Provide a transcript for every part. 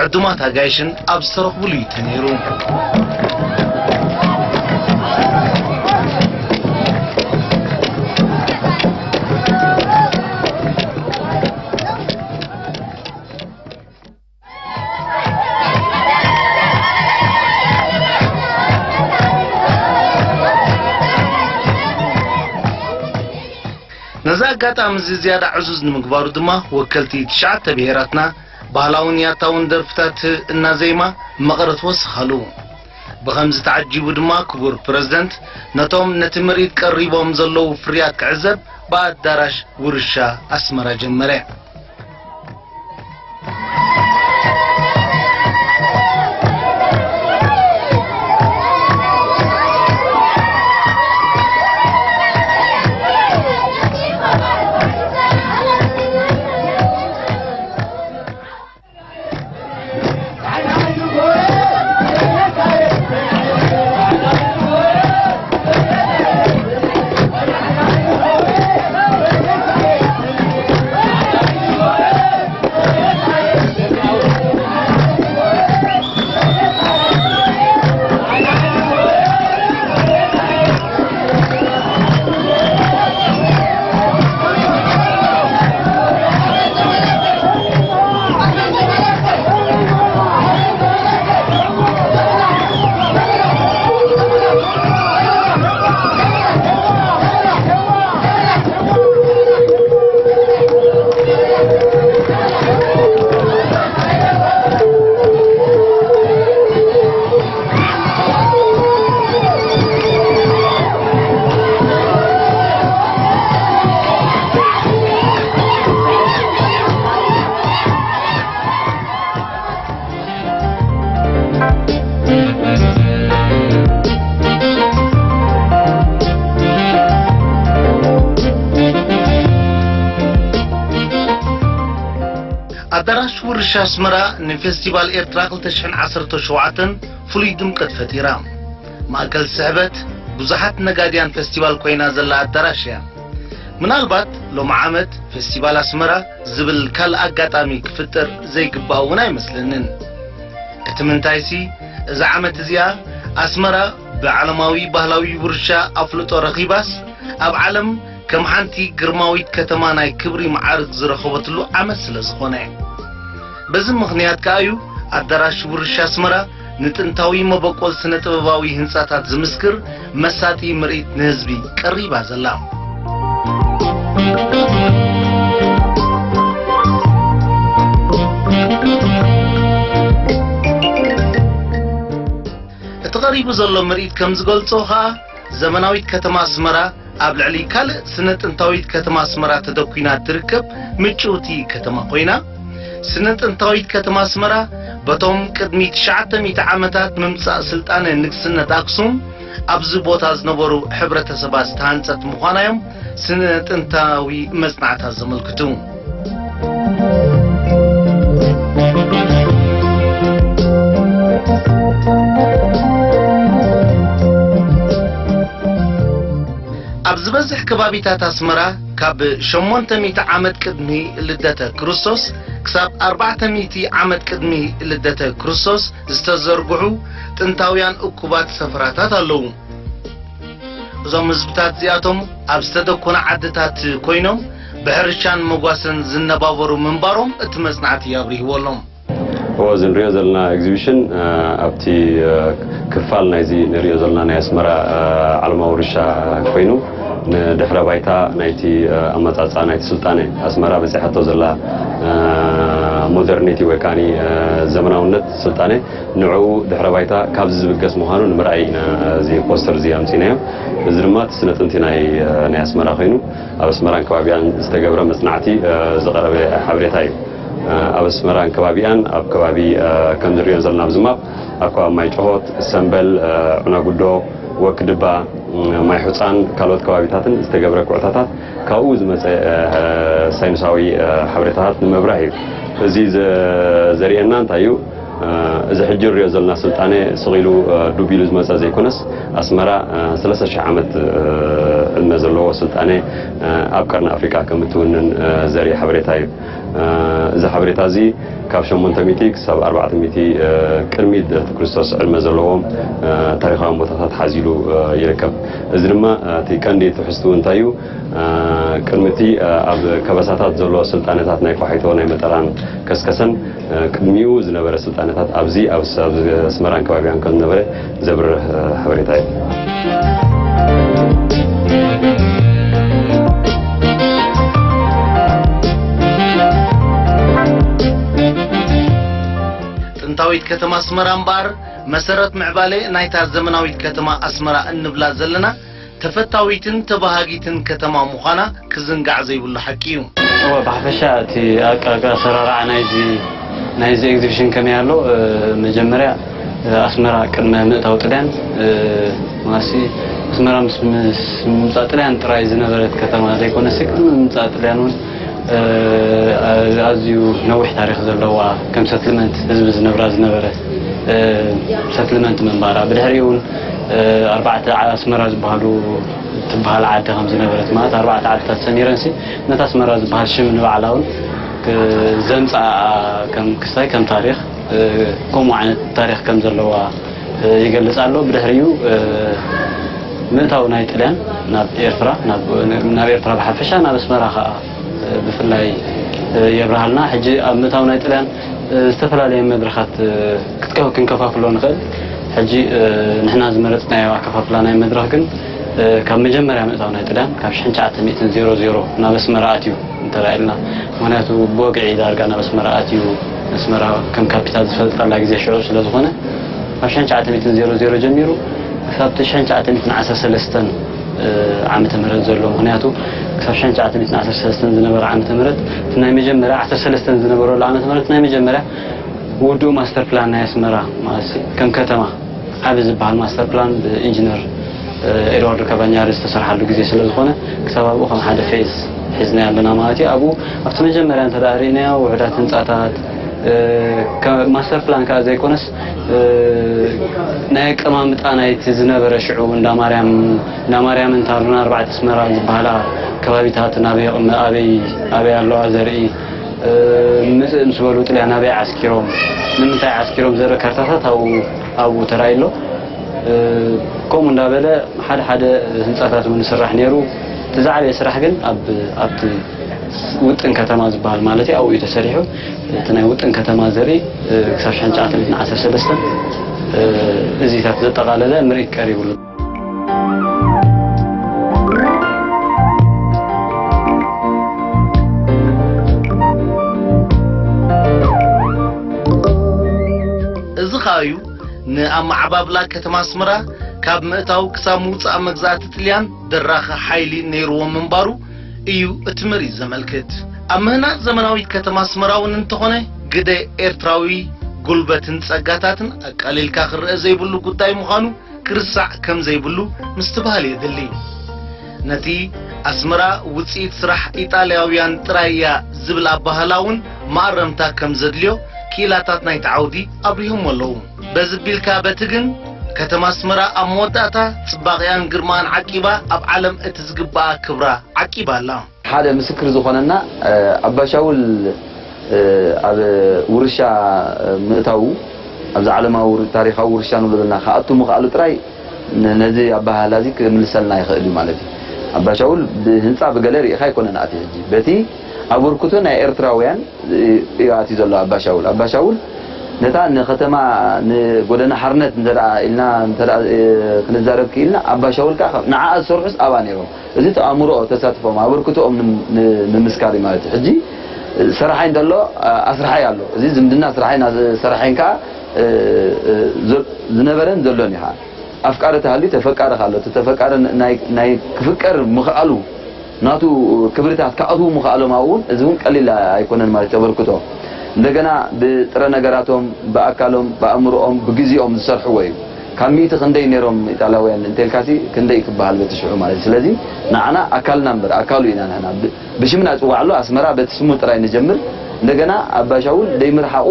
ዕዱማት ኣጋይሽን ኣብ ዝተረኽቡሉ እዩ ተነይሩ። ነዚ ኣጋጣሚ እዚ ዝያዳ ዕዙዝ ንምግባሩ ድማ፣ ወከልቲ ትሽዓተ ብሄራትና ባህላውን ያታውን ደርፍታት እናዜማ መቐረት ወሰኻሉ። ብኸምዚ ተዓጂቡ ድማ፣ ክቡር ፕረዚደንት ነቶም ነቲ ምርኢት ቀሪቦም ዘለዉ ፍርያት ክዕዘብ ብኣዳራሽ ውርሻ ኣስመራ ጀመረ። ኣዳራሽ ውርሻ ኣስመራ ንፌስቲቫል ኤርትራ ክልተ ሽሕን ዓሰርተ ሸውዓተን ፍሉይ ድምቀት ፈጢራ። ማእከል ስሕበት ብዙሓት ነጋድያን ፌስቲቫል ኮይና ዘላ ኣዳራሽ እያ። ምናልባት ሎሚ ዓመት ፌስቲቫል ኣስመራ ዝብል ካልእ ኣጋጣሚ ክፍጠር ዘይግባእ እውን ኣይመስለንን። እቲ ምንታይሲ፣ እዛ ዓመት እዚኣ ኣስመራ ብዓለማዊ ባህላዊ ውርሻ ኣፍልጦ ረኺባስ፣ ኣብ ዓለም ከም ሓንቲ ግርማዊት ከተማ ናይ ክብሪ መዓርግ ዝረኸበትሉ ዓመት ስለ ዝኾነ። በዚ ምኽንያት ከኣ እዩ ኣዳራሽ ውርሻ ኣስመራ ንጥንታዊ መበቆል ስነ ጥበባዊ ህንጻታት ዝምስክር መሳጢ ምርኢት ንህዝቢ ቀሪባ ዘላ። እቲ ቀሪቡ ዘሎ ምርኢት ከም ዝገልጾ ኸኣ፣ ዘመናዊት ከተማ ኣስመራ ኣብ ልዕሊ ካልእ ስነ ጥንታዊት ከተማ ኣስመራ ተደኲና እትርከብ ምጭውቲ ከተማ ኮይና፣ ስነ ጥንታዊት ከተማ ኣስመራ በቶም ቅድሚ ትሽዓተ ሚእቲ ዓመታት ምምጻእ ስልጣነ ንግስነት ኣክሱም ኣብዚ ቦታ ዝነበሩ ሕብረተሰባት ዝተሃንጸት ምዃና እዮም ስነ ጥንታዊ መጽናዕታት ዘመልክቱ። ኣብ ዝበዝሕ ከባቢታት ኣስመራ፣ ካብ ሸሞንተ ሚእቲ ዓመት ቅድሚ ልደተ ክርስቶስ ክሳብ ኣርባዕተ ሚእቲ ዓመት ቅድሚ ልደተ ክርስቶስ ዝተዘርግሑ ጥንታውያን እኩባት ሰፈራታት ኣለዉ። እዞም ህዝብታት እዚኣቶም ኣብ ዝተደኮነ ዓድታት ኮይኖም ብሕርሻን መጓሰን ዝነባበሩ ምንባሮም እቲ መጽናዕቲ ኣብሪህዎ ኣሎ። እዎ፣ እዚ ንሪኦ ዘለና ኤግዚቢሽን፣ እ፣ ኣብቲ፣ እ፣ ክፋል ናይዚ ንሪኦ ዘለና ናይ ኣስመራ፣ እ፣ ዓለማዊ ውርሻ ኮይኑ፣ ንድሕረ ባይታ ናይቲ፣ እ፣ ኣመጻጽኣ ናይቲ ስልጣነ፣ ኣስመራ በጺሓቶ ዘላ፣ እ፣ ሞደርኒቲ ወይ ከኣኒ፣ እ፣ ዘመናውነት ስልጣነ፣ ንዕኡ ድሕረ ባይታ ካብዚ ዝብገስ ምዃኑ ንምርኣይ ኢና እዚ ፖስተር እዚ ኣምጺእናዮ። እዚ ድማ እቲ ስነ ጥንቲ ናይ፣ ናይ ኣስመራ ኮይኑ፣ ኣብ ኣስመራን ከባቢኣን ዝተገብረ መጽናዕቲ፣ እ፣ ዝቐረበ ሓበሬታ እዩ። እ፣ ኣብ ኣስመራን ከባቢኣን፣ ኣብ ከባቢ፣ እ፣ ከም ዝርእዮ ዘለና ኣብዚ ማፕ፣ ኣብ ከባቢ ማይ ጨሆት፣ ሰምበል፣ እ፣ ዑናጉዶ፣ ወክድባ፣ እ፣ ማይ ሑጻን ካልኦት ከባቢታትን ዝተገብረ ኩዕታታት ካብኡ ዝመጸ፣ እ፣ ሳይንሳዊ፣ እ፣ ሓበሬታታት ንምብራህ እዩ። እዚ ዘ-፣ ዘርእየና እንታይ እዩ? እ፣ እዚ ሕጂ ንሪኦ ዘለና ስልጣነ ስቕ ኢሉ፣ እ፣ ዱብ ኢሉ ዝመጸ ዘይኮነስ፣ ኣስመራ፣ እ፣ ሰለስተ ሽሕ ዓመት፣ እ፣ ዕድመ ዘለዎ ስልጣነ ኣብ ቀርኒ ኣፍሪቃ ከም እትውንን ዘርኢ ሓበሬታ እዩ። እዚ ሓበሬታ እዚ ካብ ሸሞንተ ሚእቲ ክሳብ ኣርባዕተ ሚእቲ ቅድሚ ልደት ክርስቶስ ዕድመ ዘለዎም ታሪኻውያን ቦታታት ሓዚሉ ይርከብ። እዚ ድማ እቲ ቀንዲ ትሕዝትኡ እንታይ እዩ? ቅድሚ እቲ ኣብ ከበሳታት ዘሎ ስልጣነታት ናይ ኳሒቶ ናይ መጠራን ከስከሰን ቅድሚኡ ዝነበረ ስልጣነታት ኣብዚ ኣብ ኣስመራን ከባቢኣን ከም ዝነበረ ዘብርህ ሓበሬታ እዩ። ጥንታዊት ከተማ ኣስመራ እምበኣር መሰረት ምዕባለ ናይታ ዘመናዊት ከተማ ኣስመራ እንብላ ዘለና ተፈታዊትን ተባሃጊትን ከተማ ምዃና ክዝንጋዕ ዘይብሉ ሓቂ እዩ። እወ፣ ብሓፈሻ እቲ ኣቃ- ኣሰራርዓ ናይዚ ናይዚ ኤግዚቢሽን ከመይ ኣሎ? መጀመርያ ኣስመራ ቅድመ ምእታው ጥልያን ማሲ ኣስመራ ምስ ምስ ምምፃእ ጥልያን ጥራይ ዝነበረት ከተማ ዘይኮነስ ቅድሚ ምምፃእ ጥልያን እውን ኣዝዩ ነዊሕ ታሪክ ዘለዋ ከም ሰትልመንት ህዝቢ ዝነብራ ዝነበረ ሰትልመንት ምንባራ ብድሕሪኡ እውን ኣርባዕተ ኣስመራ ዝበሃሉ ትበሃል ዓዲ ከም ዝነበረት ማለት ኣርባዕተ ዓድታት ሰሚረን ሲ ነታ ኣስመራ ዝበሃል ሽም ንባዕላ እውን ዘምፃኣ ከም ክስታይ ከም ታሪክ ከምኡ ዓይነት ታሪክ ከም ዘለዋ ይገልፅ ኣሎ። ብድሕሪኡ ምእታው ናይ ጥልያን ናብ ኤርትራ ናብ ኤርትራ ብሓፈሻ ናብ ኣስመራ ከዓ ብፍላይ የብርሃልና። ሕጂ ኣብ ምእታው ናይ ጥልያን ዝተፈላለየ መድረኻት ክንከፋፍሎ ንኽእል። ሕጂ ንሕና ዝመረፅናዮ ኣከፋፍላ ናይ መድረኽ ግን ካብ መጀመርያ ምእታው ናይ ጥልያን ካብ ሽሕን ትሽዓተ ሚእትን ዜሮ ዜሮ ናብ ኣስመራ ኣትዩ እንተራእልና ምክንያቱ ብወግዒ ዳርጋ ናብ ኣስመራ ኣትዩ ኣስመራ ከም ካፒታል ዝፈልጠላ ግዜ ሽዑ ስለ ዝኾነ ካብ ሽሕን ትሽዓተ ሚእትን ዜሮ ዜሮ ጀሚሩ ክሳብ ሽሕን ትሽዓተ ሚእትን ዓሰርተ ሰለስተን ዓመተ ምህረት ዘሎ ምክንያቱ ክሳብ ሽሕን ትሽዓተ ሚእትን ዓሰርተ ሰለስተን ዝነበረ ዓመተ ምህረት እቲ ናይ መጀመርያ ዓሰርተ ሰለስተን ዝነበረሉ ዓመተ ምህረት ናይ መጀመርያ ውዱእ ማስተር ፕላን ናይ ኣስመራ ማለት ከም ከተማ ዓቢ ዝበሃል ማስተር ፕላን ብኢንጂነር ኤድዋርዶ ካባኛሪ ዝተሰርሓሉ ግዜ ስለ ዝኾነ ክሳብ ኣብኡ ከም ሓደ ፌዝ ሒዝናዮ ኣለና ማለት እዩ። ኣብኡ ኣብቲ መጀመርያ እንተ ደኣ ርኢናዮ ውሑዳት ህንጻታት ማስተር ፕላን ከዓ ዘይኮነስ ናይ ኣቀማምጣ ናይቲ ዝነበረ ሽዑ እንዳ ማርያም እንዳ ማርያም እንታሩና ኣርባዕተ ኣስመራ ዝበሃላ ከባቢታት ናበይ ኣበይ ኣለዋ ዘርኢ ምፅእ ምስ በሉ ጥልያን ኣበይ ዓስኪሮም ንምንታይ ዓስኪሮም ዘርኢ ካርታታት ኣብኡ ኣብኡ ተራእዩ ኣሎ። ከምኡ እንዳበለ ሓደ ሓደ ህንፃታት እውን ይስራሕ ነይሩ። እቲ ዝዓበየ ስራሕ ግን ኣብ ኣብቲ ውጥን ከተማ ዝበሃል ማለት እዩ ኣብኡ እዩ ተሰሪሑ። እቲ ናይ ውጥን ከተማ ዘርኢ ክሳብ ሽሕን ትሽዓተ ሚእትን ዓሰርተ ሰለስተን እዚታት ዘጠቓለለ ምርኢት ቀሪብሉ። እዚ ኸኣ እዩ ንኣመዓባብላ ከተማ ኣስመራ ካብ ምእታው ክሳብ ምውጻእ መግዛእቲ ጥልያን ደራኺ ሓይሊ ነይርዎ ምንባሩ እዩ እቲ ምርኢት ዘመልክት። ኣብ ምህናጽ ዘመናዊት ከተማ ኣስመራ እውን እንተኾነ ግደ ኤርትራዊ ጉልበትን ጸጋታትን ኣቃሊልካ ክረኣ ዘይብሉ ጉዳይ ምዃኑ ክርሳዕ ከም ዘይብሉ ምስትብሃል የድሊ። ነቲ ኣስመራ ውጽኢት ስራሕ ኢጣልያውያን ጥራይ እያ ዝብል ኣበሃህላ እውን መኣረምታ ከም ዘድልዮ ክኢላታት ናይቲ ዓውዲ ኣብሪሆሞ ኣለዉ። በዚ ቢልካ በቲ ግን ከተማ ኣስመራ ኣብ መወዳእታ ጽባቐኣን ግርማኣን ዓቂባ ኣብ ዓለም እቲ ዝግብኣ ክብራ ዓቂባ ኣላ። ሓደ ምስክር ዝኾነና ኣባሻውል ኣብ ውርሻ ምእታዉ ኣብዚ ዓለማዊ ታሪኻዊ ውርሻ ንብሎ ዘለና ክኣቱ ምኽኣሉ ጥራይ ነዚ ኣበሃህላ እዚ ክምልሰልና ይኽእል እዩ ማለት እዩ። ኣባሻውል ብህንፃ ብገለ ርኢኻ ኣይኮነን ኣትዩ ሕጂ በቲ ኣበርክቶ ናይ ኤርትራውያን እዩ ኣትዩ ዘሎ ኣባሻውል ኣባሻውል ነታ ንከተማ ንጎደና ሓርነት እንተ ኢልና እንተ ክንዛረብ ክኢልና ኣባሻውል ከዓ ንዓኣ ዝሰርሑስ ኣብኣ ነይሮም እዚ ተኣምሮኦ ተሳትፎኦም ኣበርክቶኦም ንምስካር እዩ ማለት እዩ ሕጂ ሰራሓይ እንተሎ ኣስራሓይ ኣሎ እዚ ዝምድና ስራሓይ ሰራሓይን ከዓ ዝነበረን ዘሎን እዩ ከዓ ኣፍቃሪ ተሃልዩ ተፈቃሪ ካሎ እቲ ተፈቃሪ ናይ ክፍቀር ምኽኣሉ ናቱ ክብርታት ክኣትዉ ምኽኣሎም ኣብኡ እውን እዚ እውን ቀሊል ኣይኮነን ማለት ተበርክቶ እንደገና ብጥረ ነገራቶም ብኣካሎም ብኣእምሮኦም ብግዜኦም ዝሰርሕዎ እዩ ካብ ሚእቲ ክንደይ ነይሮም ኢጣልያውያን እንተልካሲ ክንደይ ክበሃል በቲ ሽዑ ማለት እዩ ስለዚ ንዓና ኣካልና እምበር ኣካሉ ኢና ንሕና ብሽምና ፅዋዕ ኣሎ ኣስመራ በቲ ስሙ ጥራይ ንጀምር እንደገና ኣባሻውል ደይምርሓቑ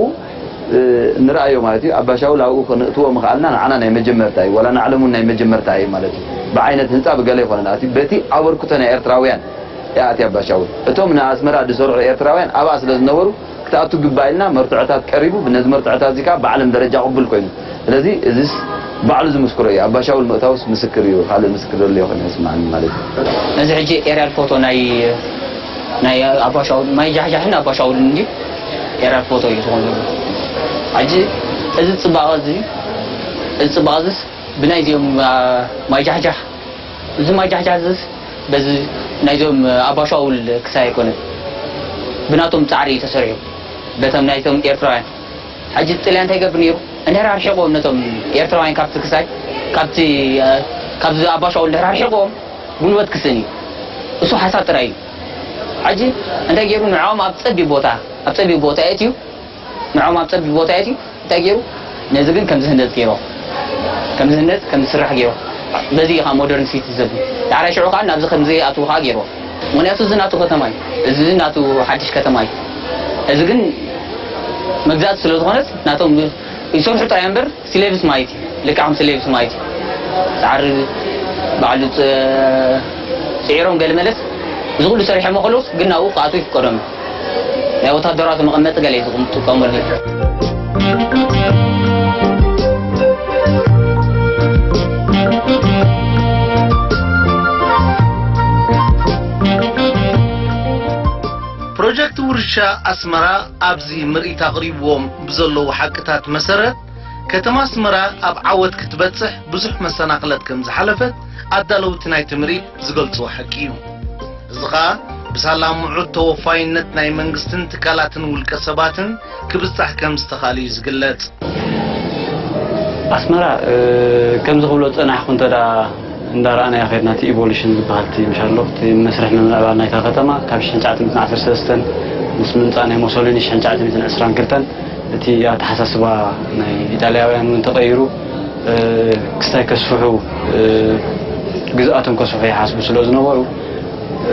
ንርኣዮ ማለት እዩ ኣባሻውል ኣብኡ ክንእትዎ ምኽኣልና ንዓና ናይ መጀመርታ እዩ ዋላ ንዓለም እውን ናይ መጀመርታ እዩ ማለት እዩ ብዓይነት ህንጻ ብገለ ይኾነና፣ እቲ በቲ ኣበርክቶ ናይ ኤርትራውያን እያ ኣትያ ኣባሻውል። እቶም ንኣስመራ ዝሰርሑ ኤርትራውያን ኣብኣ ስለ ዝነበሩ፣ ክትኣቱ ግባእ ኢልና መርትዖታት ቀሪቡ፣ ነዚ መርትዖታት እዚ ከኣ ብዓለም ደረጃ ቅቡል ኮይኑ። ስለዚ እዚስ ባዕሉ ዝምስክሮ እዩ። ኣባሻውል ምእታውስ ምስክር እዩ፣ ካልእ ምስክር ዘሎ ይኾን ይስማዓኒ ማለት እዩ። ነዚ ሕጂ ኤርያል ፎቶ ናይ ናይ ኣባሻውል ማይ ጃሕጃሕን ኣባሻውልን እንዲ ኤርያል ፎቶ እዩ ዝኾን ዘሎ። ሕጂ እዚ ጽባቐ እዚ እዚ ጽባቐ እዚስ ብናይዚኦም ማይ ጃሕጃሕ እዚ ማይ ጃሕጃሕ ዝስ በዚ ናይዞም ኣባሻውል ክሳይ ኣይኮነን። ብናቶም ጻዕሪ እዩ ተሰሪሑ። በቶም ናይቶም ኤርትራውያን። ሕጂ ጥልያን እንታይ ይገብር ነይሩ? እንድሕር ኣርሒቕዎም ነቶም ኤርትራውያን ካብቲ ክሳይ፣ ካብቲ፣ እ፣ ካብዚ ኣባሻውል እንድሕር ኣርሒቕዎም፣ ጉልበት ክስእን እዩ። እሱ ሓሳብ ጥራይ እዩ። ሕጂ እንታይ ገይሩ? ንዕኦም ኣብ ጸቢብ ቦታ፣ ኣብ ጸቢብ ቦታ የእትዩ፣ ንዕኦም ኣብ ጸቢብ ቦታ የእትዩ፣ እንታይ ገይሩ? ነዚ ግን ከም ዝህነጽ ገይሩ። ከም ዝህነጽ፣ ከም ዝስራሕ ገይሩ። በዚ ኢኻ ሞደርን ሲቲ ዘብል። ዳሕራይ ሽዑ ከኣ ናብዚ ከም ዘይኣትዉ ከኣ ገይሩ። ምኽንያቱ እዚ ናቱ ከተማ እዩ። እዚ ናቱ ሓድሽ ከተማ እዩ። እዚ ግን መግዛእቲ ስለ ዝኾነት ናቶም ይሰርሑ ጥራይ እምበር ስሌቭስ ማለት እዩ። ልክዕ ከም ስሌቭስ ማለት እዩ። ጻዕሪ ባዕሉ ጸ-፣ ጽዒሮም ገለ መለስ እዚ ኩሉ ሰሪሖም ከለውስ ግን ናብኡ ክኣትዉ ይፍቀዶም እዩ። ናይ ወታደራቱ መቐመጢ ገለ እዩ ዝጥቀመሉ። ፕሮጀክት ውርሻ ኣስመራ ኣብዚ ምርኢት ኣቕሪብዎም ብዘለዉ ሓቅታት መሰረት፣ ከተማ ኣስመራ ኣብ ዓወት ክትበጽሕ ብዙሕ መሰናኽለት ከም ዝሓለፈት ኣዳለውቲ ናይቲ ምርኢት ዝገልጽዎ ሓቂ እዩ። እዚ ኸኣ ብሳላ ምዑት ተወፋይነት ናይ መንግስትን ትካላትን ውልቀ ሰባትን ክብጻሕ ከም ዝተኻእለ እዩ ዝግለጽ። ኣስመራ፣ እ፣ ከምዚ ክብሎ ዝጸናሕኩ እንተ ደኣ እንዳረኣናዮ ኸድና፣ እቲ ኢቮሉሽን ዝበሃል እቲ ምሻሎ፣ እቲ መስርሕ ምምዕባል ናይታ ከተማ ካብ ሽሕን ትሽዓተ ሚእትን ዓሰርተ ሰለስተን ምስ ምምጻእ ናይ ሞሶሊኒ ሽሕን ትሽዓተ ሚእትን ዕስራን ክልተን እቲ ኣተሓሳስባ ናይ ኢጣልያውያን እውን ተቐይሩ፣ እ፣ ክስታይ ከስፍሑ፣ እ፣ ግዝኣቶም ከስፍሑ ይሓስቡ ስለ ዝነበሩ፣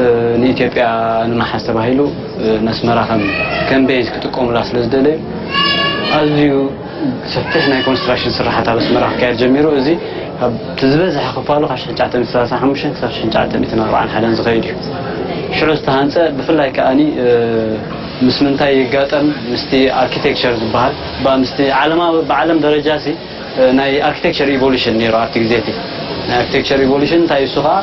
እ፣ ንኢትዮጵያ ንምሓዝ ተባሂሉ፣ እ፣ ነስመራ ከም፣ ከም ቤዝ ክጥቀሙላ ስለ ዝደለዩ፣ ኣዝዩ ሰፊሕ ናይ ኮንስትራክሽን ስራሓት ኣብ ኣስመራ ክካየድ ጀሚሩ። እዚ ካብቲ ዝበዝሐ ክፋሉ ካብ ሽሕን ትሽዓተ ሚእትን ሰላሳን ሓሙሽተን ክሳብ ሽሕን ትሽዓተ ሚእትን ኣርባዓን ሓደን ዝኸይድ እዩ። ሽዑ ዝተሃንጸ፣ ብፍላይ ከኣኒ፣ እ፣ ምስ ምንታይ ይጋጠም? ምስቲ ኣርኪቴክቸር ዝበሃል፣ ባ-፣ ምስቲ ዓለማዊ፣ ብዓለም ደረጃ ሲ፣ እ፣ ናይ ኣርኪቴክቸር ኢቮሉሽን ነይሩ ኣብቲ ግዜ እቲ። ናይ ኣርኪቴክቸር ኢቮሉሽን እንታይ እሱ ኸኣ፣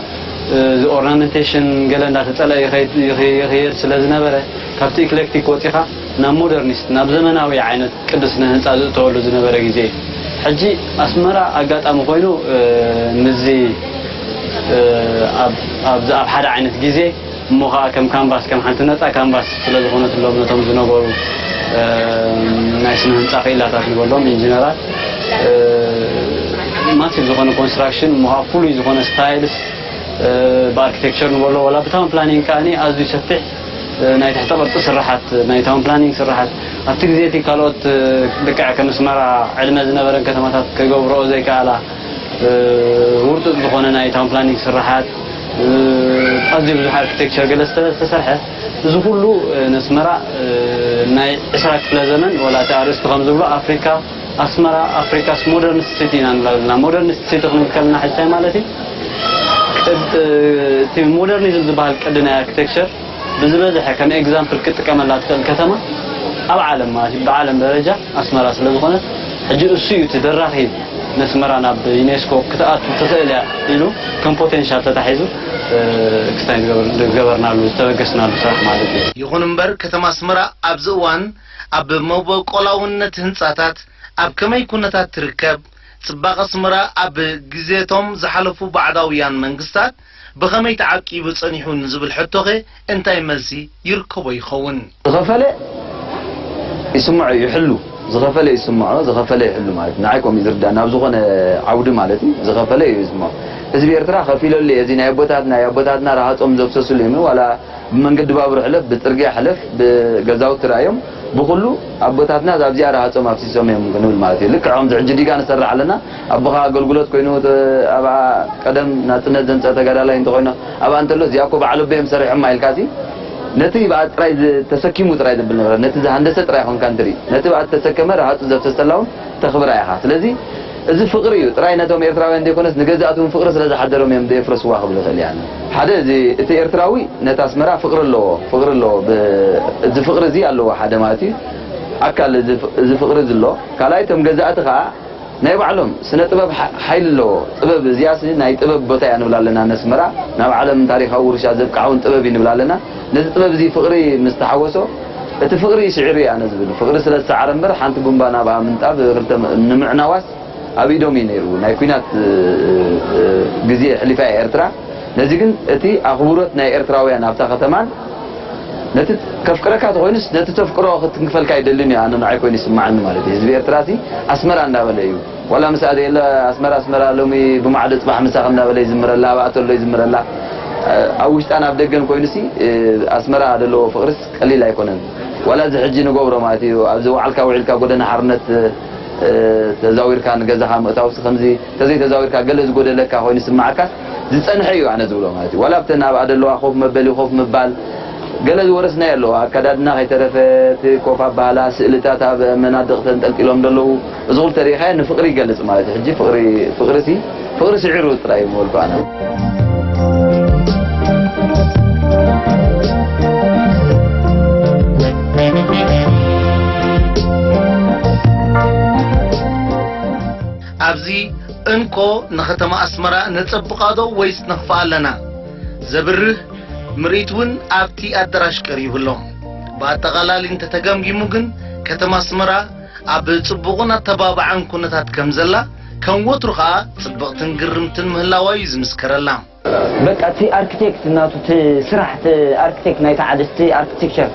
እ፣ እዚ ኦርናመንቴሽን ገለ እንዳተጸልአ ይኸይድ፣ ይኸ-፣ ይኸይድ ስለ ዝነበረ፣ ካብቲ ኢክሌክቲክ ወጺኻ ናብ ሞደርኒስት፣ ናብ ዘመናዊ ዓይነት ቅዲ ስነ ህንጻ ዝእተወሉ ዝነበረ ግዜ እዩ። ሕጂ ኣስመራ ኣጋጣሚ ኮይኑ፣ እ፣ ምስዚ፣ እ፣ ኣብ፣ ኣብዚ ኣብ ሓደ ዓይነት ግዜ እሞ ኸኣ ከም ካንቫስ፣ ከም ሓንቲ ነጻ ካንቫስ ስለ ዝኾነትሎም ነቶም ዝነበሩ፣ እ፣ ናይ ስነ ህንጻ ክኢላታት ንበሎም ኢንጂነራት፣ እ፣ ማሲቭ ዝኾነ ኮንስትራክሽን እሞ ኸኣ ፍሉይ ዝኾነ ስታይልስ፣ እ፣ ብኣርኪቴክቸር ንበሎ ወላ ብታውን ፕላኒንግ ከኣኒ ኣዝዩ ሰፊሕ፣ እ፣ ናይ ትሕተ ቅርጺ ስራሓት፣ ናይ ታውን ፕላኒንግ ስራሓት ኣብቲ ግዜ እቲ ካልኦት፣ እ፣ ልክዕ ከም ኣስመራ ዕድመ ዝነበረን ከተማታት ክገብርኦ ዘይከኣላ፣ እ፣ ውርጡጥ ዝኾነ ናይ ታውን ፕላኒንግ ስራሓት፣ እ፣ ኣዝዩ ብዙሕ ኣርኪቴክቸር ገለ ስለ ዝተሰርሐ፣ እዚ ኩሉ፣ እ፣ ነስመራ፣ እ፣ ናይ ዕስራ ክፍለ ዘመን ወላ እቲ ኣርእስቲ ከም ዝብሎ ኣፍሪካ፣ ኣስመራ ኣፍሪካስ ሞደርኒስት ሲቲ ኢና ንብላ ዘለና። ሞደርኒስት ሲቲ ክንብል ከለና ሕጂ እንታይ ማለት እዩ? ቅድ-፣ እቲ ሞደርኒዝም ዝበሃል ቅዲ ናይ ኣርኪቴክቸር ብዝበዝሐ ከም ኤግዛምፕል ክትጥቀመላ ትኽእል ከተማ ኣብ ዓለም ማለት እዩ፣ ብዓለም ደረጃ ኣስመራ ስለ ዝኾነት፣ ሕጂ እሱ እዩ እቲ ደራኺ ነስመራ ናብ ዩኔስኮ ክትኣቱ ትኽእል እያ ኢሉ ከም ፖቴንሻል ተታሒዙ፣ እ፣ ክስታይ ዝገበር-፣ ዝገበርናሉ፣ ዝተበገስናሉ ስራሕ ማለት እዩ። ይኹን እምበር፣ ከተማ ኣስመራ ኣብዚ እዋን ኣብ መበቆላውነት ህንጻታት ኣብ ከመይ ኩነታት ትርከብ? ጽባቐ ኣስመራ ኣብ ግዜቶም ዝሓለፉ ባዕዳውያን መንግስታት ብኸመይ ተዓቂቡ ጸኒሑ ንዝብል ሕቶኸ እንታይ መልሲ ይርከቦ ይኸውን? ዝኸፈለ ይስምዖ ይሕሉ፣ ዝኸፈለ ይስምዖ፣ ዝኸፈለ ይሕሉ ማለት እዩ። ንዓይ ከምኡ እዩ ዝርዳእ፣ ናብ ዝኾነ ዓውዲ ማለት እዩ፣ ዝኸፈለ እዩ ዝስምዖ። ህዝቢ ኤርትራ ከፊለሉ እዩ፣ እዚ ናይ ኣቦታትና፣ ናይ ኣቦታትና ረሃጾም ዘፍሰሱሉ እዩ፣ ዋላ ብመንገዲ ባቡር ሕለፍ፣ ብጽርግያ ሕለፍ፣ ብገዛውቲ ርኣዮም፣ ብኹሉ ኣቦታትና ኣብዚኣ ረሃጾም ኣፍሲሶም እዮም ክንብል ማለት እዩ። ልክዕ ከምዚ ሕጂ ዲጋ ንሰርሕ ኣለና፣ ኣቦኻ ኣገልግሎት ኮይኑ፣ ተ-፣ ኣብኣ ቀደም ናጽነት ዘምጸአ ተጋዳላይ እንተኾይኑ፣ ኣብኣ እንተሎ፣ እዚኣ እኮ በዓል ኣቦ እዮም ሰሪሖማ ኢልካሲ፣ ነቲ ብኣ ጥራይ ዝ-፣ ተሰኪሙ ጥራይ ዘብል ነበረ፣ ነቲ ዝሃንደሰ ጥራይ ኾንካ እንትርኢ፣ ነቲ ብኣ ዝተሰከመ ረሃጹ ዘፍሰሰላ እውን ተኽብራ ኢኻ። ስለዚ፣ እዚ ፍቕሪ እዩ ጥራይ ነቶም ኤርትራውያን ዘይኮነስ ንገዛእቲ እውን ፍቕሪ ስለ ዝሓደሮም እዮም ዘየፍረስዋ ክብል እኽእል እየ ኣነ። ሓደ እዚ እቲ ኤርትራዊ ነታ ኣስመራ ፍቕሪ ኣለዎ፣ ፍቕሪ ኣለዎ። ብ-፣ እዚ ፍቕሪ እዚ ኣለዎ ሓደ ማለት እዩ። ኣካል እዚ ፍ-፣ እዚ ፍቕሪ እዚ ኣሎ። ካልኣይ እቶም ገዛእቲ ኸኣ ናይ ባዕሎም ስነ ጥበብ ሓ-፣ ሓይሊ ኣለዎ። ጥበብ እዚኣስ ናይ ጥበብ ቦታ እያ ንብላ ኣለና ነስመራ። ናብ ዓለም ታሪኻዊ ውርሻ ዘብቅዓ እውን ጥበብ እዩ ንብላ ኣለና። ነዚ ጥበብ እዚ ፍቕሪ ምስ ተሓወሶ፣ እቲ ፍቕሪ እዩ ስዒሩ እየ ኣነ ዝብል። ፍቕሪ ስለ ዝሰዓረ እምበር ሓንቲ ቡምባ ናብኣ ምንጣብ ክልተ ም-፣ ንምዕናዋስ ኣብ ኢዶም እዩ ነይሩ። ናይ ኲናት፣ እ፣ እ፣ ግዜ ኣሕሊፋ እያ ኤርትራ። ነዚ ግን እቲ ኣኽብሮት ናይ ኤርትራውያን ኣብታ ከተማን ነቲ ከፍቅረካ ተኾይኑስ ነቲ ተፍቅሮ ክትንክፈልካ ኣይደልን እዩ፣ ኣነ ንዓይ ኮይኑ ይስምዓኒ ማለት እዩ። ህዝቢ ኤርትራ እዚ ኣስመራ እንዳበለ እዩ። ዋላ ምስ ኣደየለ ኣስመራ ኣስመራ ሎሚ ብማዕዶ ጽባሕ ምሳኽ እንዳበለ ይዝምረላ፣ ኣብኣ ተሎ ይዝምረላ። ኣብ ውሽጣን ኣብ ደገን ኮይኑሲ ኣስመራ ዘለዎ ፍቕርስ ቀሊል ኣይኮነን። ዋላ እዚ ሕጂ ንገብሮ ማለት እዩ፣ ኣብዚ ወዓልካ ውዒልካ ጎደና ሓርነት እ፣ ተዛዊርካ ንገዛኻ ምእታውስ ከምዚ፣ ተዘይተዛዊርካ ገለ ዝጎደለካ ኮይኑ ስምዓካስ ዝጸንሐ እዩ ኣነ ዝብሎ ማለት እዩ። ዋላ ኣብተን ኣብኣ ዘለዋ ኮፍ መበሊ ኮፍ ምባል፣ ገለ ዝወረስናዮ ኣለዋ። ኣከዳድና ከይተረፈ፣ እቲ ኮፍ ኣባህላ፣ ስእልታት ኣብ መናድቕ ተንጠልጢሎም ዘለዉ፣ እዚ ኩሉ ተሪኢኻዮ ንፍቕሪ ይገልጽ ማለት እዩ። ሕጂ ፍቕሪ፣ ፍቕሪሲ፣ ፍቕሪ ስዒሩ ጥራይ እዩ ምበልኩ ኣነ። ኣብዚ እንኮ ንከተማ ኣስመራ ነጸብቓ ዶ ወይስ ነኽፍኣ ኣለና ዘብርህ ምርኢት እውን ኣብቲ ኣዳራሽ ቀሪቡ ኣሎ። ብኣጠቓላሊ እንተተገምጊሙ ግን ከተማ ኣስመራ ኣብ ጽቡቕን ኣተባባዕን ኩነታት ከም ዘላ፣ ከም ወትሩ ኸኣ ጽብቕትን ግርምትን ምህላዋ እዩ ዝምስከረላ። በቃ እቲ ኣርክቴክት ናቱ እቲ ስራሕ እቲ ኣርክቴክት ናይታ ዓዲ እቲ ኣርክቴክቸር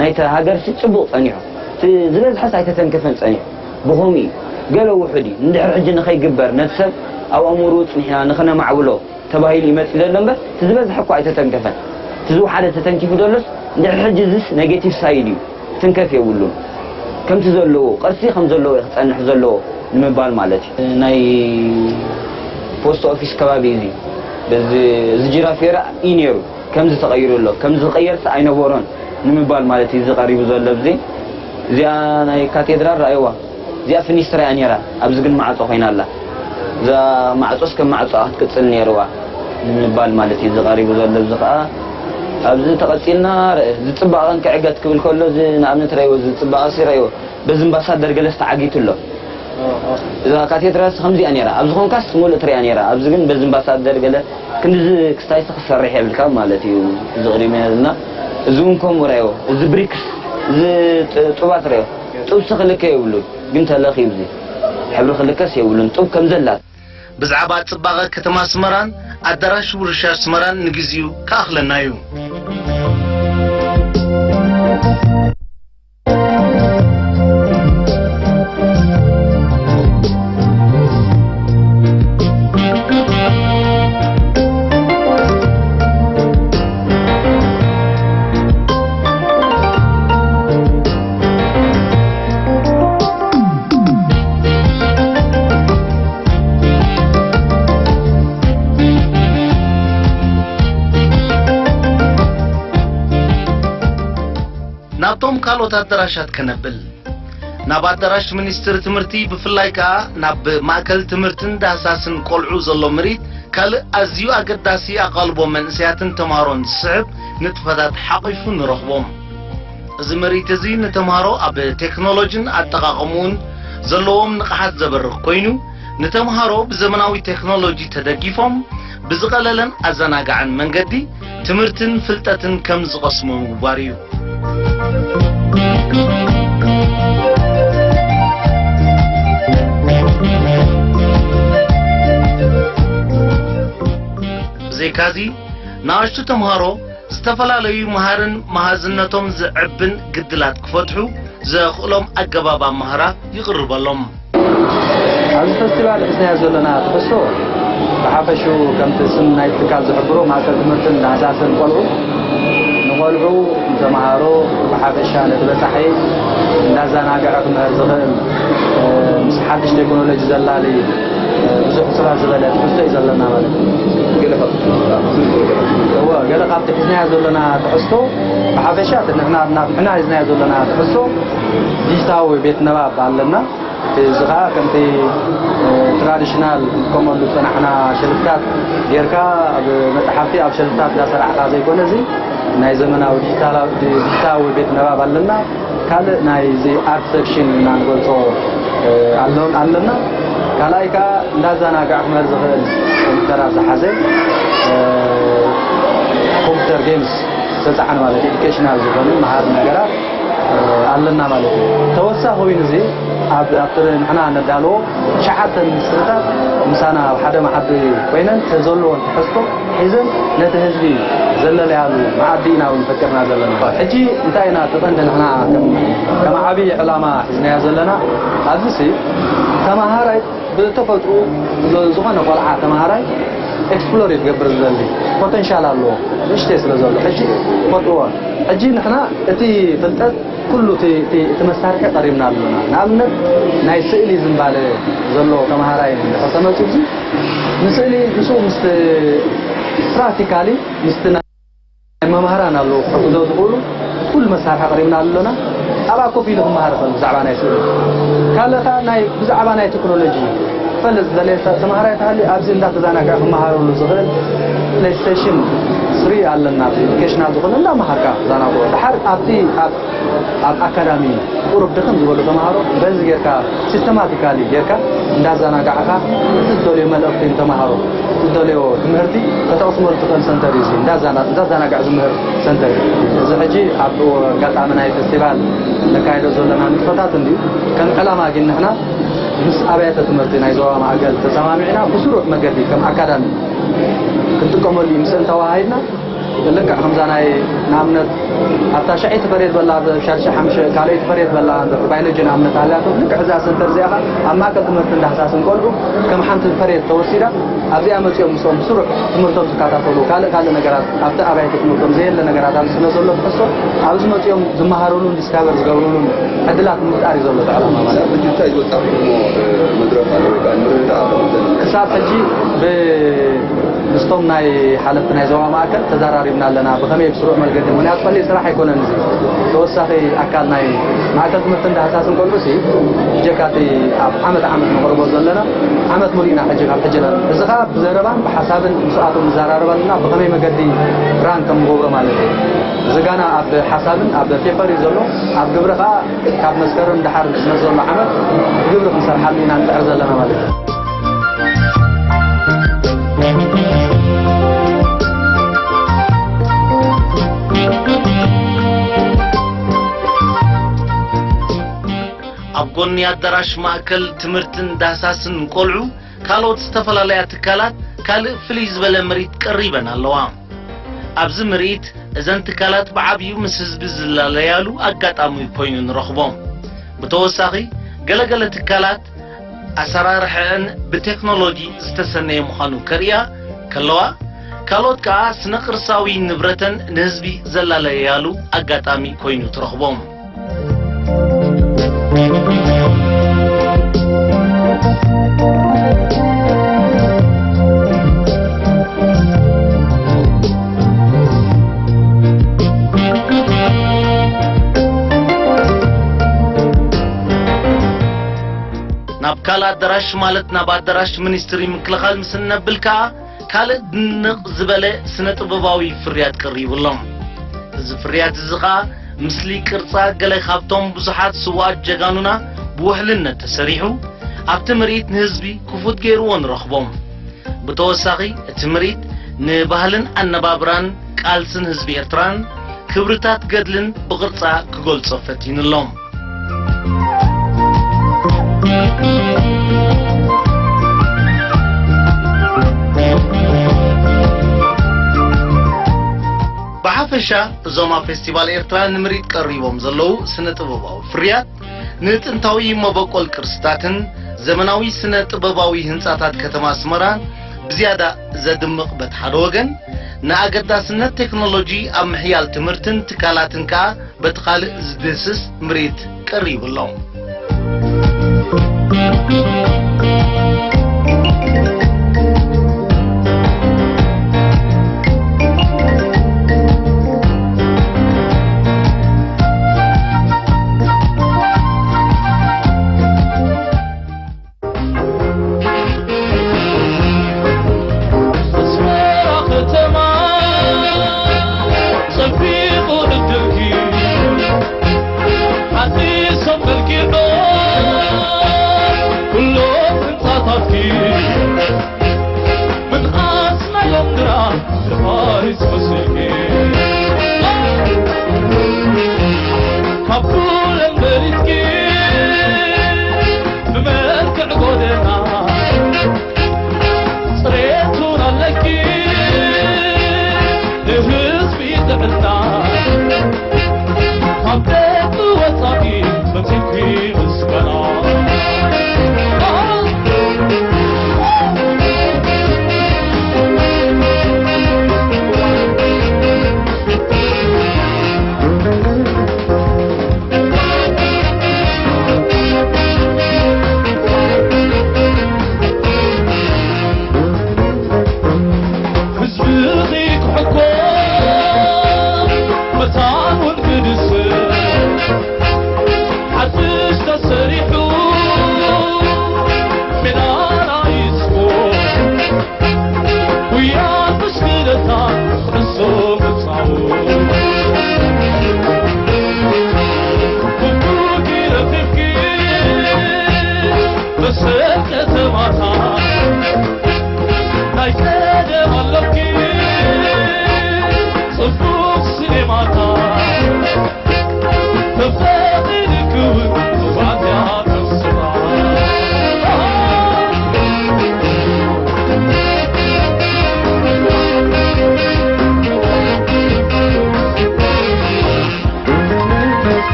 ናይታ ሃገር ሲ ጽቡቕ ጸኒሑ። እቲ ዝበዝሐስ ኣይተተንከፈን ጸኒሑ። ብኸምኡ እዩ። ገለ ውሑድ እዩ። እንድሕር ሕጂ ንኸይግበር ነቲ ሰብ ኣብ ኣእምሮኡ ጽኒሕና ንኸነማዕብሎ ተባሂሉ እዩ መጺኡ ዘሎ እምበር እቲ ዝበዝሐ እኮ ኣይተተንከፈን። እቲ ዝወሓደ ተተንኪፉ ዘሎስ እንድሕር ሕጂ እዚስ ኔጌቲቭ ሳይድ እዩ። ክትንከፍ የብሉን። ከምቲ ዘለዎ፣ ቅርሲ ከም ዘለዎ እዩ ክጸንሕ ዘለዎ ንምባል ማለት እዩ። ናይ ፖስት ኦፊስ ከባቢ እዚ፣ በዚ፣ እዚ ጅራፍ ፌራ እዩ ነይሩ። ከምዚ ተቐይሩ ኣሎ። ከምዚ ዝቐየርስ ኣይነበሮን ንምባል ማለት እዩ። እዚ ቀሪቡ ዘሎ ኣብዚ። እዚኣ ናይ ካቴድራል ረኣይዋ። እዚኣ ፍኒስትራ እያ ነይራ። ኣብዚ ግን ማዕጾ ኮይና ኣላ። እዛ ማዕጾስ ከም ማዕጾ ክትቅጽል ነይርዋ ንምባል ማለት እዩ። እዚ ቀሪቡ ዘሎ እዚ ኸኣ ኣብዚ ተቐጺልና ርእ-፣ እዚ ጽባቐን ክዕገት ክብል ከሎ፣ እዚ ንኣብነት ረእይዎ፣ እዚ ጽባቐ ሲ ረእይዎ፣ በዚ ኣምባሳደር ገለስ ተዓጊቱ ኣሎ። እዛ ካቴድራልስ ከምዚኣ ነይራ። ኣብዚ ኾንካስ ሙሉእ ትሪኣ ነይራ። ኣብዚ ግን በዚ ኣምባሳደር ገለ ክንድዚ ክስታይስ ክሰርሕ የብልካ ማለት እዩ። እዚ ቅድሚና ዘለና፣ እዚ እውን ከምኡ ረእይዎ፣ እዚ ብሪክስ፣ እዚ ጥ-፣ ጡባት ረእይዎ። ጡብሲ ክልከ የብሉን፣ ግን ተለኺ ኣብዚ ሕብሪ ክልከስ የብሉን። ጡብ ከም ዘላት። ብዛዕባ ጽባቐ ከተማ ኣስመራን ኣዳራሽ ውርሻ ኣስመራን ንግዚኡ ክኣኽለና እዩ። ናብቶም ካልኦት ኣዳራሻት ከነብል። ናብ ኣዳራሽ ሚኒስትሪ ትምህርቲ፣ ብፍላይ ከኣ ናብ ማእከል ትምህርትን ዳህሳስን ቆልዑ ዘሎ ምርኢት፣ ካልእ ኣዝዩ ኣገዳሲ ኣቓልቦ መንእሰያትን ተምሃሮን ዝስሕብ ንጥፈታት ሓቒፉ ንረኽቦ። እዚ ምርኢት እዚ ንተምሃሮ ኣብ ቴክኖሎጂን ኣጠቓቕምኡን ዘለዎም ንቕሓት ዘበርኽ ኮይኑ፣ ንተምሃሮ ብዘመናዊ ቴክኖሎጂ ተደጊፎም ብዝቐለለን ኣዘናጋዕን መንገዲ ትምህርትን ፍልጠትን ከም ዝቐስሙ ምግባር እዩ። ብዘይካዚ፣ ንኣሽቱ ተምሃሮ ዝተፈላለዩ መሃርን መሃዝነቶም ዘዕብን ግድላት ክፈትሑ ዘኽእሎም ኣገባብ ኣማህራ ይቕርበሎም። ኣብዚ ፈስቲቫል ሒዝናዮ ዘለና ትሕዝቶ ብሓፈሽኡ ከምቲ ስም ናይቲ ትካል ዝሕብሮ ማእከል ትምህርትን ዳህሳስን ቆልዑ ንቆልዑ ንተምሃሮ ብሓፈሻ ነቲ በጻሒ እንዳዘናግዐ ክምህር ዝኽእል፣ እ፣ ምስ ሓድሽ ቴክኖሎጂ ዘላሊ፣ እ፣ ብዙሕ ጽባሕ ዝበለ ትሕዝቶ እዩ ዘለና ማለት እዩ። ገለ ካብቲ ትሕዝቶ እወ፣ ገለ ካብቲ ሒዝናዮ ዘለና ትሕዝቶ ብሓፈሻ እቲ ንሕና፣ ንሕና ሒዝናዮ ዘለና ትሕዝቶ ዲጂታዊ ቤት ንባብ ኣለና። እዚ ኸኣ ከምቲ ትራዲሽናል ክንጥቀመሉ ዝጸናሕና ሸልፍታት ጌርካ ኣብ መጽሓፍቲ ኣብ ሸልፍታት እንዳሰራሕካ ዘይኮነ፣ እዚ ናይ ዘመናዊ ዲጂታላ-፣ ዲጂታዊ ቤት ንባብ ኣለና። ካልእ ናይዚ ኣርት ሴክሽን ኢና ንገልጾ፣ እ፣ ኣሎን ኣለና። ካልኣይ ከኣ እንዳዘናጋዕ ክመር ዝኽእል ኮምፒውተራት ዝሓዘ፣ እ፣ ኮምፒውተር ጌምስ ዝተጻዕነ ማለት ኤዱኬሽናል ዝኾነ መሃሪ ነገራት፣ እ፣ ኣለና ማለት እዩ። ተወሳኺ ኮይኑ እዚ ኣብ፣ ኣብቲ ንሕና ነዳልዎ ትሽዓተ ሚኒስትሪታት ምሳና ኣብ ሓደ መዓዲ ኮይነን ተዘለዎን ትሕዝቶ ሒዘን ነቲ ህዝቢ ዘለለያሉ መኣዲ ኢና እውን ፈጢርና ዘለና። ሕጂ እንታይ ኢና እቲ ቀንዲ ንሕና ከም፣ ከም ዓብዪ ዕላማ ሒዝናዮ ዘለና? ኣብዚሲ ተመሃራይ ብተፈጥሮ ዝ-፣ ዝኾነ ቆልዓ ተመሃራይ ኤክስፕሎር እዩ ክገብር ዝደሊ፣ ፖተንሻል ኣለዎ፣ ንእሽተይ ስለ ዘሎ። ሕጂ ትፈልጥዎ፣ ሕጂ ንሕና እቲ ፍልጠት ኩሉ እቲ፣ እቲ፣ እቲ መሳርሒ ቀሪብና ኣለና። ንኣብነት ናይ ስእሊ ዝንባለ ዘለዎ ተመሃራይ እንድሕር ተመፂኡ፣ እዚ ንስእሊ ምስኡ ምስቲ ፕራክቲካሊ ምስቲ ናይ መምህራን ኣለዉ ክሕግዞ ዝኽእሉ ኩሉ መሳርሒ ኣቕሪብና ኣለና። ኣብኣ ኮፍ ኢሉ ክመሃር ይኽእል ብዛዕባ ናይ ስእሊ። ካልእ ከኣ ናይ፣ ብዛዕባ ናይ ቴክኖሎጂ ክፈልጥ ዝደለየ ተ-፣ ተምሃራይ ተሃልዩ ኣብዚ እንዳተዘናግዐ ክመሃረሉ ዝኽእል ፕሌይስቴሽን ስሪ ኣለና። ኣፕሊኬሽናት ዝኾነ እንዳመሃርካ ተዘናግዖ። ድሓር ኣብቲ፣ ኣብ፣ ኣብ ኣካዳሚ ቁሩብ ድኽም ዝበሉ ተምሃሮ በዚ ጌርካ ሲስተማቲካሊ ጌርካ እንዳዘናጋዕካ እቲ ዝደልዮ መልእኽቲ ንተምሃሮ፣ እቲ ዝደልዮ ትምህርቲ ከተቕስመሉ ትኽእል ሰንተር እዩ። እዚ እንዳዛና-፣ እንዳዘናጋዕ ዝምህር ሰንተር እዩ። እዚ ሕጂ ኣብ ኣጋጣሚ ናይ ፌስቲቫል ነካይዶ ዘለና ንጥፈታት እንድዩ። ከም ዕላማ ግን ንሕና ምስ ኣብያተ ትምህርቲ ናይ ዞባ ማእከል ተሰማሚዕና ብስሩዕ መገዲ ከም ኣካዳሚ ክንጥቀመሉ እዩ። ምስ እንተወሃሂድና ልክዕ ከምዛ ናይ ንኣብነት ኣብታ ሻዒቲ ፐሬድ በላ፣ ኣብ ሻድሻይ ሓምሻይ ካልኣይቲ ፐሬድ በላ፣ ባዮሎጂ ንኣብነት ኣልያቶ ልክዕ እዛ ሰንተር እዚኣ ኸኣ ኣብ ማእከል ትምህርቲ እንዳህሳስን ቆልዑ ከም ሓንቲ ፐሬድ ተወሲዳ ኣብዚኣ መጺኦም ምስኦም ብስሩዕ ትምህርቶም ዝከታተሉ፣ ካልእ ካልእ ነገራት ኣብቲ ኣብያተ ትምህርቶም ዘየለ ነገራት ኣብዚ ስለ ዘሎ ትሕዝቶ ኣብዚ መጺኦም ዝመሃሩሉን ዲስካቨር ዝገብሩሉን ዕድላት ምፍጣር እዩ ዘሎ እቲ ዕላማ ማለት እዩ። ክሳብ ሕጂ እንታይ ዝወጣ እሞ፣ እ፣ መድረኽ ኣሎ ወይ ከዓ ምርድዳእ ኣሎ? ክሳብ ሕጂ ብ-፣ ምስቶም ናይ ሓለፍቲ ናይ ዞባ ማእከል ተዘራሪብና ኣለና፣ ብኸመይ ብስሩዕ መልገዲ፣ ምኽንያቱ ቀሊል ስራሕ ኣይኮነን እዚ። ተወሳኺ ኣካል ናይ ማእከል ትምህርትን ዳህሳስን ቆልዑ ሲ፣ ብጀካ እቲ ኣብ ዓመት ዓመት ነቕርቦ ዘለና፣ ዓመት ሙሉእ ኢና ሕጂ ካብ ሕጂ ናብ፣ እዚ ኸኣ ብዘረባን ብሓሳብን ምስኣቶም ንዘራረብ ኣለና፣ ብኸመይ መገዲ ራን ከም ንገብሮ ማለት እዩ። እዚ ጋና ኣብ ሓሳብን ኣብ ፔፐር እዩ ዘሎ፣ ኣብ ግብሪ ኸኣ ካብ መስከረም ደሓር ዝመጽእ ዘሎ ዓመት ግብሪ ክንሰርሓሉ ኢና ንጽዕር ዘለና ማለት እዩ። ኣብ ጎኒ ኣዳራሽ ማእከል ትምህርትን ዳህሳስን ቆልዑ ካልኦት ዝተፈላለያ ትካላት ካልእ ፍልይ ዝበለ ምርኢት ቀሪበን ኣለዋ። ኣብዚ ምርኢት እዘን ትካላት ብዓብዩ ምስ ህዝቢ ዝላለያሉ ኣጋጣሚ ኮይኑ ንረኽቦ። ብተወሳኺ፣ ገለገለ ትካላት ኣሰራርሐአን ብቴክኖሎጂ ዝተሰነየ ምዃኑ ከርእያ ከለዋ፣ ካልኦት ከኣ ስነ ቅርሳዊ ንብረተን ንህዝቢ ዘላለያሉ ኣጋጣሚ ኮይኑ ትረኽቦ። ናብ ካልእ ኣዳራሽ፣ ማለት ናብ ኣዳራሽ ሚኒስትሪ ምክልኻል ምስ እነብል ከኣ፣ ካልእ ድንቕ ዝበለ ስነ ጥበባዊ ፍርያት ቀሪቡ ኣሎ። እዚ ፍርያት እዚ ኸኣ፣ ምስሊ ቅርጻ ገለ ካብቶም ብዙሓት ስዉኣት ጀጋኑና ብውሕልነት ተሰሪሑ፣ ኣብቲ ምርኢት ንህዝቢ ክፉት ገይርዎ ንረኽቦ። ብተወሳኺ፣ እቲ ምርኢት ንባህልን ኣነባብራን ቃልስን ህዝቢ ኤርትራን ክብርታት ገድልን ብቕርጻ ክገልጾ ፈቲኑ ኣሎ። ብሓፈሻ፣ እዞም ኣብ ፌስቲቫል ኤርትራ ንምርኢት ቀሪቦም ዘለዉ ስነ ጥበባዊ ፍርያት፣ ንጥንታዊ መበቆል ቅርስታትን ዘመናዊ ስነ ጥበባዊ ህንጻታት ከተማ ኣስመራን ብዝያዳ ዘድምቕ በቲ ሓደ ወገን፣ ንኣገዳስነት ቴክኖሎጂ ኣብ ምሕያል ትምህርትን ትካላትን ከኣ በቲ ካልእ ዝድህስስ ምርኢት ቀሪቡ ኣሎ። ትመስልኪ ካብ ኩለን በሊጽኪ ብመልክዕ ጎደና ጽሬቱን ኣለኪ ንህዝቢ ጥዕና ካብ ደቂ ወጻኢ በጺሕኪ ምስጋና። ህዝብኺ ክሕኮ መታን እውን ክድስር ሓድሽ ተሰሪሑ ሜዳ ናይ ስፖርት ጉያን ብሽክለታን ኩዕሶ ምጻወት። ኩሉኪ ረኺብኪ መሰል ከተማታት ናይ ቀደም ኣሎኪ ጽቡቕ ሲኔማታት።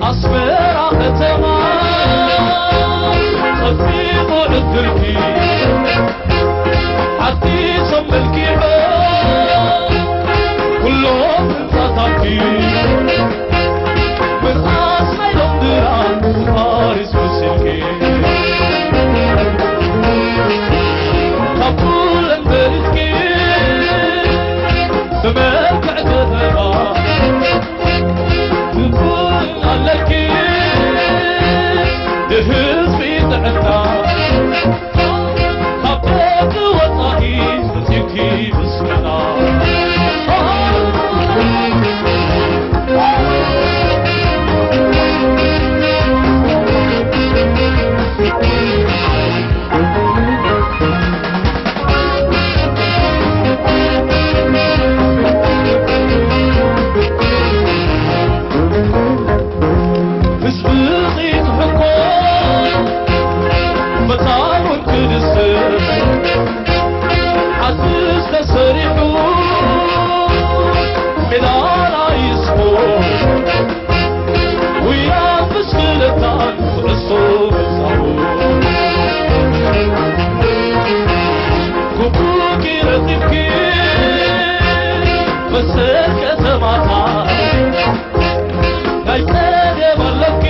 ኣስመራ ከተማ ጸፊቑ ዕድልኪ ሓዲሶም መልኪዖም ኩሎም ህንጻታትኪ ምርኣስ ናይ ሎምድራ ፓሪስ መሲልኪ ካብ ኩለን በሊጽኪ ብመልክዕ ከተማ ክቡር ኣለኪ ንህዝቢ ጥዕና ካብ ደቂ ወጻኢ መጺእኪ ምስጋና። ህዝብኺ ክሕኮ መታን እውን ክድስር ሓድሽ ተሰሪሑ ሜዳ ናይ ስፖርት ጉያን ብሽክለታን ኩዕሶ ምጻወት። ግቡእኪ ረኺብኪ መሰል ከተማታት ናይ ቀደም ኣለኪ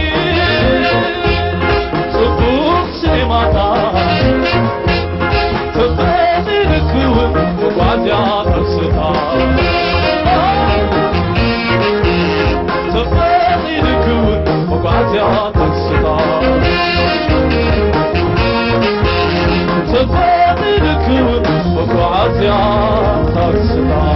ጽቡቕ ሲኔማታት ተፈቒድኪ እውን መጓዝያ ታክስታት ተፈቒድኪ እውን መጓዝያ ታክስታት ተፈቒድኪ እውን መጓዝያ ታክስታት